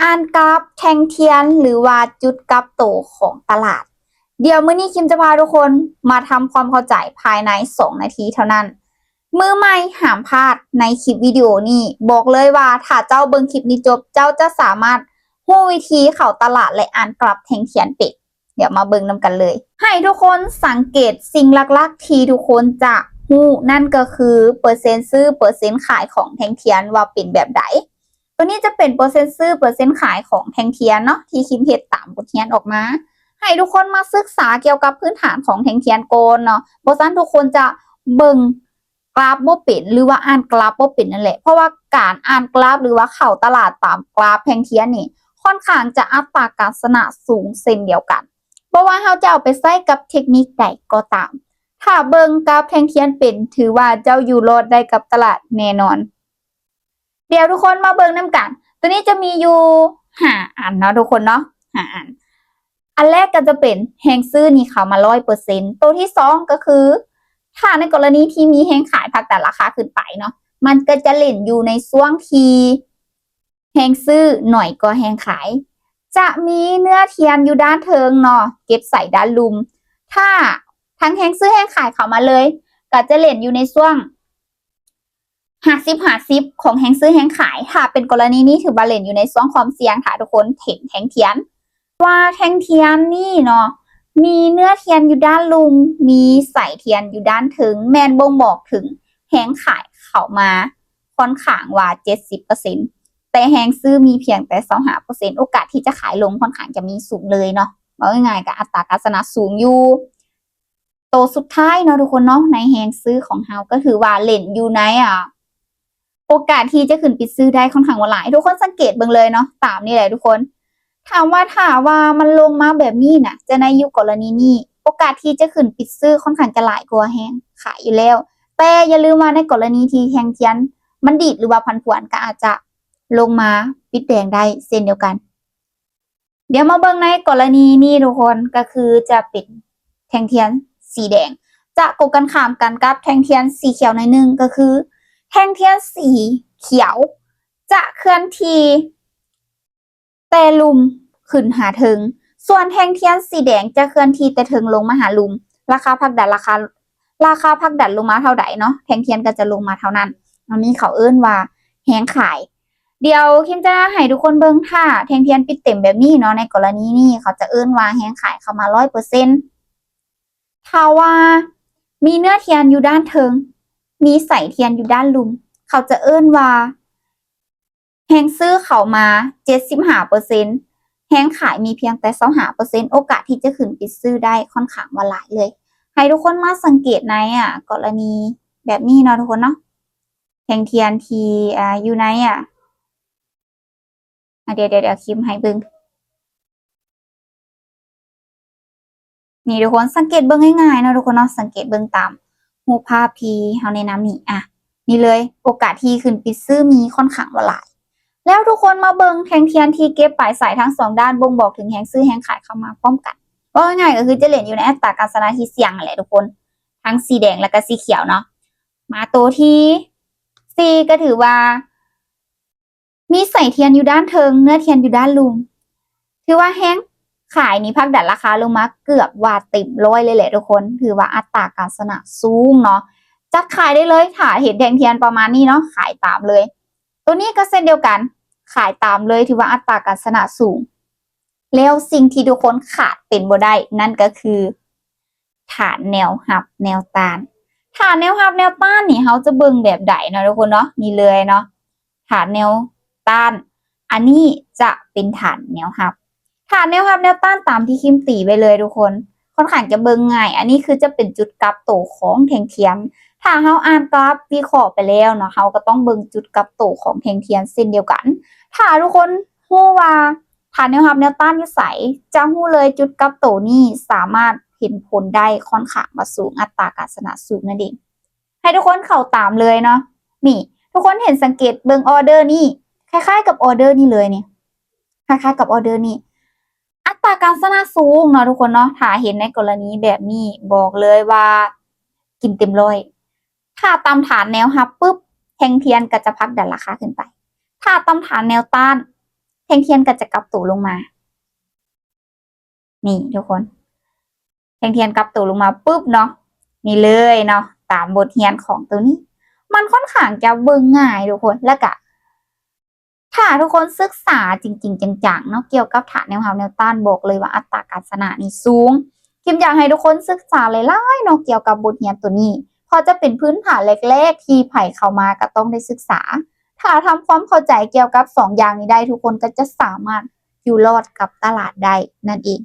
ອ່ານກຣາຟແທ່ງທຽນ ຫຼືວ່າຈຸດກັບໂຕຂອງຕະຫຼາດ. ດຽວມື້ນີ້ຄິມຈະພາທຸກຄົນມາທຳຄວາມເຂົ້າໃຈພາຍໃນສອງນາທີເທົ່ານັ້ນ. ມືໃໝ່ຫ້າມພາດໃນຄລິບວິດີໂອນີ້. ບອກເລີຍວ່າຖ້າເຈົ້າເບິ່ງຄລິບນີ້ຈົບ, ເຈົ້າຈະສາມາດຮູ້ວິທີເຂົ້າຕະຫຼາດ ແລະ ອ່ານກຣາຟແທ່ງທຽນເປັນ. ດຽວມາເບິ່ງນຳກັນເລີຍ. ໃຫ້ທຸກຄົນສັງເກດສິ່ງຫຼັກໆທີ່ທຸກຄົນຈະຮູ້, ນັ້ນກໍຄືເປີເຊັນຊື້, ເປີເຊັນຂາຍຂອງແທ່ງທຽນວ່າເປັນແບບໃດ. ຕົວນີ້ຈະເປັນເປີເຊັນຊື້, ເປີເຊັນຂາຍຂອງແທ່ງທຽນເນາະ, ທີ່ຄິມເຮັດຕາມບົດຮຽນອອກມາ. ໃຫ້ທຸກຄົນມາສຶກສາກ່ຽວກັບພື້ນຖານຂອງແທ່ງທຽນກ່ອນເນາະ, ບໍ່ຊັ້ນທຸກຄົນຈະເບິ່ງ ກຣາຟບໍ່ເປັນ ຫຼືວ່າອ່ານກຣາຟບໍ່ເປັນນັ້ນແຫຼະ. ເພາະວ່າການອ່ານກຣາຟ ຫຼືວ່າເຂົ້າຕະຫຼາດຕາມກຣາຟແທ່ງທຽນນີ້ ຄ່ອນຂ້າງຈະອັດຕາການຊະນະສູງເຊັ່ນດຽວກັນ, ບໍ່ວ່າເຮົາຈະເອົາໄປໃຊ້ກັບເທັກນິກໃດກໍຕາມ. ຖ້າເບິ່ງກຣາຟແທ່ງທຽນເປັນ, ຖືວ່າເຈົ້າຢູ່ລອດໄດ້ກັບຕະຫຼາດແນ່ນອນ. ດຽວທຸກຄົນມາເບິ່ງນຳກັນ. ຕົວນີ້ຈະມີຢູ່ຫ້າອັນເນາະທຸກຄົນເນາະ, ຫ້າອັນ. ອັນແລກກໍຈະເປັນແຮງຊື້ນີ້ເຂົ້າມາຮ້ອຍເປີເຊັນ. ໂຕທີສອງກໍຄື ຖ້າໃນກໍລະນີທີ່ມີແຮງຂາຍຜັກດັນລາຄາຂຶ້ນໄປເນາະ, ມັນກໍຈະຫຼິ້ນຢູ່ໃນຊ່ວງທີ່ແຮງຊື້ໜ້ອຍກວ່າແຮງຂາຍ. ຈະມີເນື້ອທຽນຢູ່ດ້ານເທິງເນາະ, ເກັບໃສ່ດ້ານລຸ່ມ. ຖ້າທັງແຮງຊື້ແຮງຂາຍເຂົ້າມາເລີຍ, ກໍຈະຫຼິ້ນຢູ່ໃນຊ່ວງ ຫ້າສິບຫ້າສິບຂອງແຮງຊື້ແຮງຂາຍ. ຖ້າເປັນກໍລະນີນີ້ ຖືວ່າຫຼິ້ນຢູ່ໃນຊ່ວງຄວາມສ່ຽງ. ຖ້າທຸກຄົນເຫັນແທ່ງທຽນ ວ່າແທ່ງທຽນນີ້ເນາະ ມີເນື້ອທຽນຢູ່ດ້ານລຸ່ມ, ມີສາຍທຽນຢູ່ດ້ານເທິງ, ແມ່ນບົ່ງບອກເຖິງແຮງຂາຍເຂົ້າມາຄ່ອນຂ້າງວ່າເຈັດສິບເປີເຊັນ, ແຕ່ແຮງຊື້ມີພຽງແຕ່ຊາວຫ້າເປີເຊັນ. ໂອກາດທີ່ຈະຂາຍລົງຄ່ອນຂ້າງຈະມີສູງເລີຍເນາະ. ເວົ້າງ່າຍໆ ກໍອັດຕາການຊະນະສູງຢູ່. ໂຕສຸດທ້າຍເນາະທຸກຄົນເນາະ, ໃນແຮງຊື້ຂອງເຮົາກໍຖືວ່າຫຼິ້ນຢູ່ໃນ ອ່າ ໂອກາດທີ່ຈະຂຶ້ນປິດຊື້ໄດ້ຄ່ອນຂ້າງວ່າຫຼາຍ. ທຸກຄົນສັງເກດເບິ່ງເລີຍເນາະ, ຕາມນີ້ແຫຼະທຸກຄົນ. ຖາມວ່າ ຖ້າວ່າມັນລົງມາແບບນີ້ນະ, ຈະໃນຢູ່ກໍລະນີນີ້ ໂອກາດທີ່ຈະຂຶ້ນປິດຊື້ຄ່ອນຂ້າງຈະຫຼາຍກວ່າແຮງຂາຍຢູ່ແລ້ວ. ແຕ່ຢ່າລືມວ່າໃນກໍລະນີທີ່ແທ່ງທຽນມັນດີດ ຫຼືວ່າຜັນຜວນ ກໍອາດຈະລົງມາປິດແດງໄດ້ເຊັ່ນດຽວກັນ. ດຽວມາເບິ່ງໃນກໍລະນີນີ້ທຸກຄົນ, ກໍຄືຈະເປັນແທ່ງທຽນສີແດງ ຈະກົງກັນຂ້າມກັນກັບແທ່ງທຽນສີຂຽວໜ້ອຍໜຶ່ງ, ກໍຄືແທ່ງທຽນສີຂຽວຈະເຄື່ອນທີ່ແຕ່ລຸ່ມຂຶ້ນຫາເທິງ, ສ່ວນແທ່ງທຽນສີແດງຈະເຄື່ອນທີ່ແຕ່ເທິງລົງມາຫາລຸ່ມ. ລາຄາຜັກດັນ ລາຄາ ລາຄາຜັກດັນລົງມາເທົ່າໃດເນາະ, ແທ່ງທຽນກໍຈະລົງມາເທົ່ານັ້ນ. ອັນນີ້ເຂົາເອີ້ນວ່າແຮງຂາຍ. ດຽວຄິມຈະໃຫ້ທຸກຄົນເບິ່ງ ຖ້າແທ່ງທຽນປິດເຕັມແບບນີ້ເນາະ, ໃນກໍລະນີນີ້ເຂົາຈະເອີ້ນວ່າແຮງຂາຍເຂົ້າມາຮ້ອຍເປີເຊັນ. ຖ້າວ່າມີເນື້ອທຽນຢູ່ດ້ານເທິງ, ມີສາຍທຽນຢູ່ດ້ານລຸ່ມ, ເຂົາຈະເອີ້ນວ່າແຮງຊື້ເຂົ້າມາເຈັດສິບຫ້າເປີເຊັນ, ແຮງຂາຍມີພຽງແຕ່ຊາວຫ້າເປີເຊັນ, ໂອກາດທີ່ຈະຂຶ້ນປິດຊື້ໄດ້ຄ່ອນຂ້າງວ່າຫຼາຍເລີຍ. ໃຫ້ທຸກຄົນມາສັງເກດໃນ ອ່າ ກໍລະນີແບບນີ້ເນາະທຸກຄົນເນາະ. ແທ່ງທຽນທີ່ ອ່າ ຢູ່ໃນ ອ່າ ອ່າ ດຽວ ດຽວ ດຽວ ຄິມໃຫ້ເບິ່ງ. ນີ້ທຸກຄົນສັງເກດເບິ່ງງ່າຍໆເນາະທຸກຄົນເນາະ, ສັງເກດເບິ່ງຕາມຮູບພາບທີ່ເຮົາແນະນຳນີ້. ອ່ະ ນີ້ເລີຍ, ໂອກາດທີ່ຂຶ້ນປິດຊື້ມີຄ່ອນຂ້າງວ່າຫຼາຍ. ແລ້ວທຸກຄົນມາເບິ່ງແທ່ງທຽນທີ່ເກັບປາຍສາຍທັງສອງດ້ານ ບົ່ງບອກເຖິງແຮງຊື້ແຮງຂາຍເຂົ້າມາພ້ອມກັນ. ເວົ້າງ່າຍໆກໍຄືຈະເຫຼັ້ນຢູ່ໃນອັດຕາການຊະນະທີ່ສ່ຽງຫັ້ນແຫຼະທຸກຄົນ, ທັງສີແດງແລ້ວກໍສີຂຽວເນາະ. ມາໂຕທີສີ່ ກໍຖືວ່າ ມີສາຍທຽນຢູ່ດ້ານເທິງ, ເນື້ອທຽນຢູ່ດ້ານລຸ່ມ. ຖືວ່າແຮງຂາຍນີ້ຜັກດັນລາຄາລົງມາເກືອບວ່າເຕັມຮ້ອຍເລີຍແຫຼະທຸກຄົນ. ຖືວ່າອັດຕາການຊະນະສູງເນາະ, ຈັດຂາຍໄດ້ເລີຍ. ຖ້າເຫັນແທ່ງທຽນປະມານນີ້ເນາະ, ຂາຍຕາມເລີຍ. ໂຕນີ້ກໍເຊັ່ນດຽວກັນ, ຂາຍຕາມເລີຍ, ຖືວ່າອັດຕາການຊະນະສູງ. ແລ້ວສິ່ງທີ່ທຸກຄົນຂາດເປັນບໍ່ໄດ້ ນັ້ນກໍຄື ຖານແນວຮັບແນວຕ້ານ. ຖານແນວຮັບແນວຕ້ານນີ້ ເຮົາຈະເບິ່ງແບບໃດເນາະທຸກຄົນເນາະ? ນີ້ເລີຍເນາະ, ຖານແນວຕ້ານ, ອັນນີ້ຈະເປັນຖານແນວຮັບ. ຖານແນວຮັບແນວຕ້ານຕາມທີ່ຄິມຕີໄວ້ເລີຍທຸກຄົນ, ຂ້ອນຂ້າງຈະເບິ່ງງ່າຍ. ອັນນີ້ຄືຈະເປັນຈຸດກັບໂຕຂອງແທ່ງທຽນ. ຖ້າເຮົາອ່ານກຣາຟວິເຄາະໄປແລ້ວເນາະ, ເຮົາກໍຕ້ອງເບິ່ງຈຸດກັບໂຕຂອງແທ່ງທຽນເຊັ່ນດຽວກັນ. ຖ້າທຸກຄົນຮູ້ວ່າ ຖານແນວຮັບແນວຕ້ານຢູ່ໃສ, ຈະຮູ້ເລີຍຈຸດກັບໂຕນີ້ສາມາດເຫັນຜົນໄດ້ຄ່ອນຂ້າງວ່າສູງ, ອັດຕາການຊະນະສູງນັ້ນເອງ. ໃຫ້ທຸກຄົນເຂົ້າຕາມເລີຍເນາະ. ນີ້ ທຸກຄົນເຫັນ, ສັງເກດເບິ່ງອໍເດີນີ້, ຄ້າຍໆກັບອໍເດີນີ້ເລີຍນີ້, ຄ້າຍໆກັບອໍເດີນີ້. ອັດຕາການຊະນະສູງເນາະທຸກຄົນເນາະ. ຖ້າເຫັນໃນກໍລະນີແບບນີ້, ບອກເລີຍວ່າກິນເຕັມຮ້ອຍ. ຖ້າຕຳຖານແນວຮັບປຶບ, ແທ່ງທຽນກໍຈະຜັກດັນລາຄາຂຶ້ນໄປ. ຖ້າຕຳຖານແນວຕ້ານ, ທ່ງທຽນກໍຈະກັບໂຕລົງມາ ນີ້ທຸກຄົນ ແທ່ງທຽນກັບໂຕລົງມາປຶບເນາະ ນີ້ເລີຍເນາະ ຕາມບົດຮຽນຂອງໂຕນີ້ ມັນຂ້ອນຂ້າງຈະເບິ່ງງ່າຍທຸກຄົນ ແລ້ວກະ ຖ້າທຸກຄົນສຶກສາຈິງໆຈັງໆເນາະ ກ່ຽວກັບທ່າແນວຮັບແນວຕ້ານ ບອກເລີຍວ່າອັດຕາການຊະນະນີ້ສູງ ຄິມຢາກໃຫ້ທຸກຄົນສຶກສາຫຼາຍໆເນາະ ກ່ຽວກັບບົດຮຽນໂຕນີ້ ເພາະຈະເປັນພື້ນຖານແລກໆທີ່ໃຜເຂົ້າມາກໍຕ້ອງໄດ້ສຶກສາ ຖ້າທຳຄວາມເຂົ້າໃຈກ່ຽວກັບສອງຢ່າງນີ້ໄດ້ ທຸກຄົນກໍຈະສາມາດຢູ່ລອດກັບຕະຫຼາດໄດ້ນັ້ນເອງ.